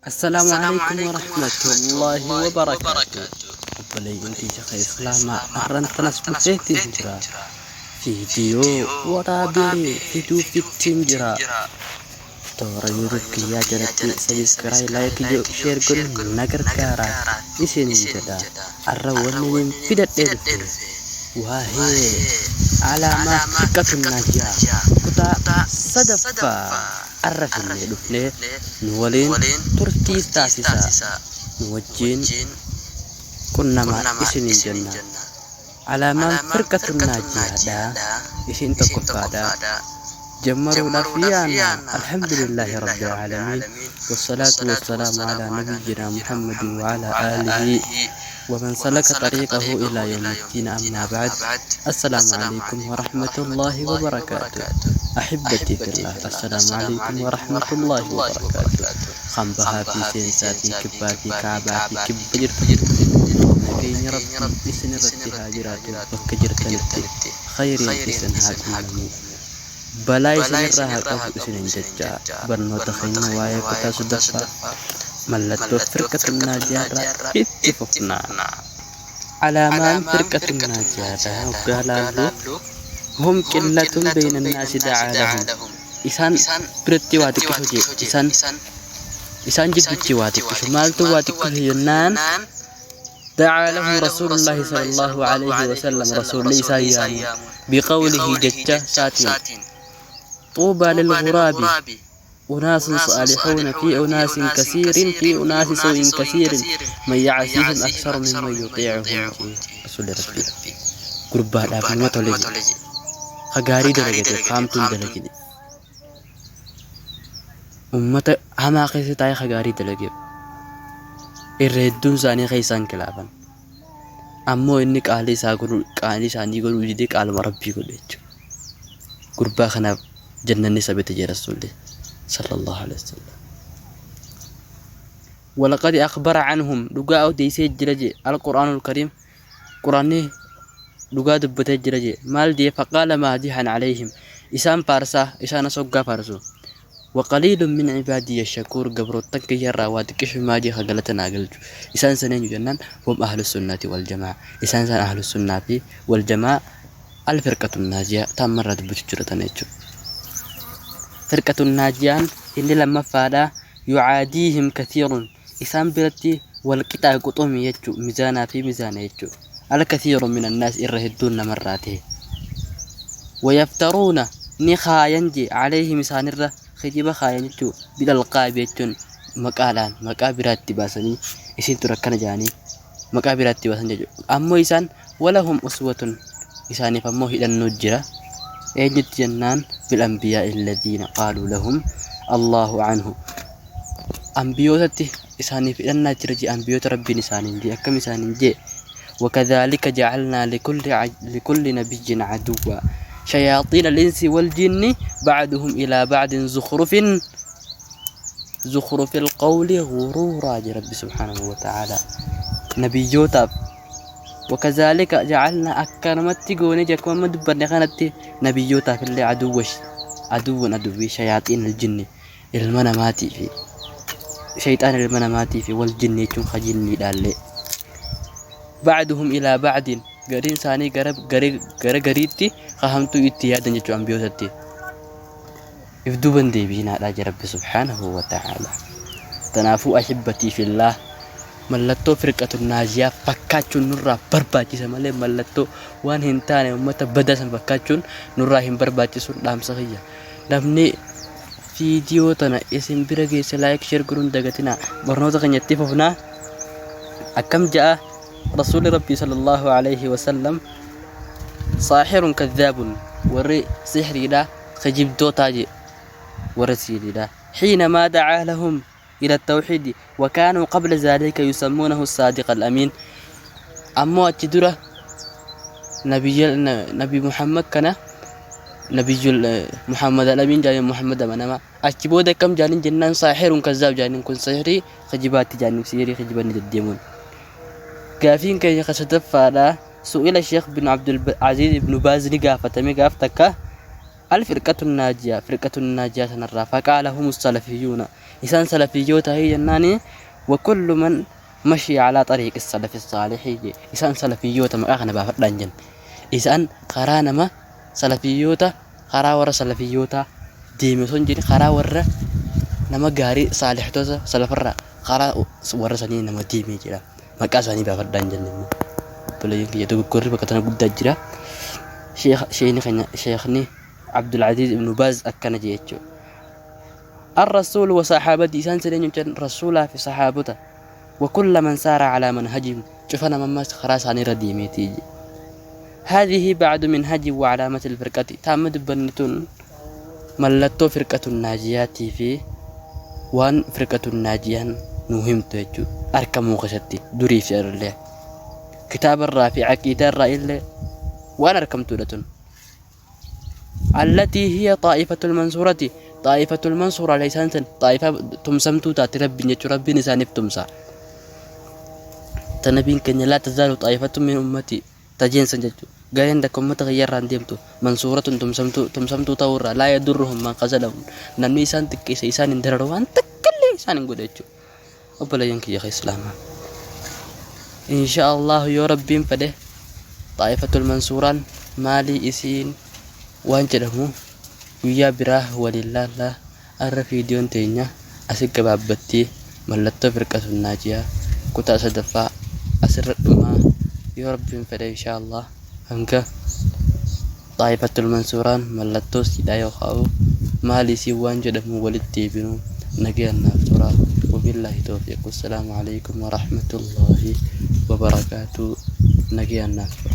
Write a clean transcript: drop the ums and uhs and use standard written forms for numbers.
Assalaamu alaikum warahmatullaahi wabarakaatu. Obboleeyyan kiyya ka Islaamaa arran tanas dhufeetiin jira. Viidiyoo waraabee fiduufittiin jira. Toora YouTube kiyyaa jalatti sabiskiraay, laayik, sheer godhuun na gargaara isiniin jedha. Arra wanni nin fidadhee dhufe waa'ee alaamaa firqatun naajiyaa kutaa sadaffaa arra finnee dhufnee nu waliin turtii taasisaa nu wajjiin qunnamaa isiniin jenna. Alaamaan firqatun naajiyaadha isiin tokkoffaadha. Jammaruudhaaf yaanna alhamdulillaahi rabbil aalamiin wassalaatu wassalaamu alaa nabiyyinaa Muhammadin wa alaa aalihi ومن سلك طريقه إلى يوم الدين أما بعد السلام عليكم ورحمة الله وبركاته أحبتي في الله السلام عليكم ورحمة الله وبركاته خنبها في سينسا في كبا في كعبا في كب جرت نبيني ربي إسن رتي هاجرات بك جرتنتي خير إسن هاكم balaa isinirraa haa qabu isinin jecha barnoota keenya waa'ee kutaa sadaffaa mallattoo firqatun naajiyaarraa itti fufna. Alaamaan firqatun naajiyaadha hoggaa laallu hum qillatun beeyna naasi da'aa lahum isaan biratti waa xiqqisho jee isaan isaan jidduutti waa xiqqisho maaltu waa xiqqisho jennaan دعا له رسول الله صلى الله عليه وسلم رسول ليس بقوله جتة ساتين طوبى للغراب أناس صالحون في أناس كثير في أناس سوء كثير من يعصيهم أكثر ممن يطيعهم رسول ربي قربا dhaaf nama tole jedhe ka gaarii dalagate haamtuun dalagine ummata hamaa keessa taa'ee ka gaarii dalageef irra hedduun isaanii keessaan kilaafan ammoo inni qaalii isaa godhu qaalii isaanii godhuu didee qaaluma rabbii godhe jechuudha gurbaa kanaaf jannanni sabete jee rasuulli sallallahu alaihi wasallam ولقد أخبر عنهم دقاء ديسي جرجي القرآن الكريم قرآني دقاء دبتي جرجي مال دي فقال مادحا عليهم إسان فارسا إسان سوغا فارسو وقليل من عبادي الشكور قبر التنك يرى وادكش ما جي خقلتنا قلت إسان سنين جنان هم أهل السنة والجماعة إسان سن أهل السنة والجماعة الفرقة الناجية تمرت بتجرتنا فرقة الناجية إن لما فادا يعاديهم كثير إسان برتي والقطع قطوم يجو ميزانا في ميزان يجو الكثير من الناس إرهدون مراته ويفترون نخاينجي عليهم إسان الره خجيبة خاينجو بالألقاب يجون مقالان مقابرات تباسني إسين تركنا جاني مقابرات تباسني جو أمو إسان ولهم أسوة إساني فمو إلى النجرة أجد جنان بالأنبياء الذين قالوا لهم الله عنه أنبيوتي إساني في النجرة أنبيوت ربي إساني جي أكم إساني جي وكذلك جعلنا لكل نبي عدوا شياطين الإنس والجن بعدهم إلى بعد زخرف القول غرورا رب سبحانه وتعالى نبيوتا وكذلك جعلنا أكرمت قوني جاكم مدبر خانتي نبيوتا في اللي عدو عدوي شياطين الجن المناماتي في شيطان المناماتي في والجن يكون خجلني دالي بعدهم إلى بعد قرين ساني قرب قريتي خهمتو اتيادا جتو أنبيوتتي افدوبن دي بينا على رب سبحانه وتعالى تنافو أحبتي في الله mallattoo firqatun naajiyaa fakkaachuun nurraa barbaachisa malee mallattoo waan hin taane uummata badaa san fakkaachuun nurraa hin barbaachisuun dhaamsa kiyya. Namni viidiyoo tana isin bira geesse laayik sheer godhuun dagatinaa barnoota keenyatti fufnaa akkam ja'a rasuulli rabbii sallallahu alaihi wasallam saaxirun kadhaabun warri sixriidha kijibdootaa je warra siiriidha xiinamaa dacaa lahum إلى التوحيد وكانوا قبل ذلك يسمونه الصادق الأمين أمو أتدرة نبي محمد كان نبي محمد الأمين جاني محمد منما أتبودا كم جاني جنان ساحر كذاب جاني كن سحري خجبات جاني سيري خجبان الديمون كافين كي خشدف فالا سئل الشيخ بن عبد العزيز بن باز نقافة مقافتك Al-firqatu naajiyaa, firqatu naajiyaa sanarraa faqaala humu salafiyyuuna, isaan salafiyyoota jennaani, wa kullu man mashii alaa xariiqi salafi saalihii je. Isaan salafiyyoota maqaa kana baafadhaan jenne. Isaan karaa nama salafiyyoota, karaa warra salafiyyootaa deeme osoo hin jedhin, karaa warra nama gaarii saalihtoota salafarraa karaa warra sanii nama deeme jedha. Maqaa isaanii baafadhaan jenne immoo. Obboleeyyan kiyya, dogoggorri bakka tana guddaa jira. Sheekni keenya, sheekni Abdulaziz ibn Baaz akkana jee jechuudha. Ar-Rasuul wa sahaabati, isaan sadeen jechuun Rasuulaa fi sahaabota, wa kulla man saara alaa manhajihim, cufa nama ammas karaa isaanii irra deemeetii je. Haadhihi ba'du minhaji wa alaamati al-firqati, taamma dubbanni tun mallattoo firqatun naajiyaatii fi waan firqatun naajiyaan nuu himtu jechuudha. Arkamuu keessatti durii fi irrillee kitaaba irraa fi aqiidaa irraa illee waan arkamtuudha tun. Allatii hiya xaa'ifatul mansuurati, xaa'ifatul mansuura isaan san xaa'ifaa tumsamtuu taate rabbiin jechuun rabbiin isaaniif tumsa. Ta nabiin keenya laa tazaalu xaa'ifatun min ummati tajeensan jechuudha. Gareen takka ummata kiyya irraan deemtu mansuuratun tumsamtuu tumsamtuu ta'uu irraa, laa yadurruhum man khazalahum, namni isaan xiqqeesse isaan hin dararu, waan takkallee isaan hin godhe jechuudha. Obboleeyyan kiyya ka islaamaa, insha Allah yoo rabbiin fedhe xaa'ifatul mansuuraan maalii isiin waan jedhamu guyyaa biraa waliin laallaa. Arra fiidiyoon teenya asi gabaabbattii, mallattoo firqatun naajiyaa kutaa sadaffaa asirra dhumaa. Yoo rabbiin fedhe insha Allah hanga xaa'ifatul mansuuraan mallattoo siidhaa yoo kaa'u maali isiin waan jedhamu walitti deebinu, nagayaan naaf turaa. Wabillaahi tawfiiq, wassalaamu alaikum warahmatullaahi wabarakaatu. Nagayaan naaf turaa.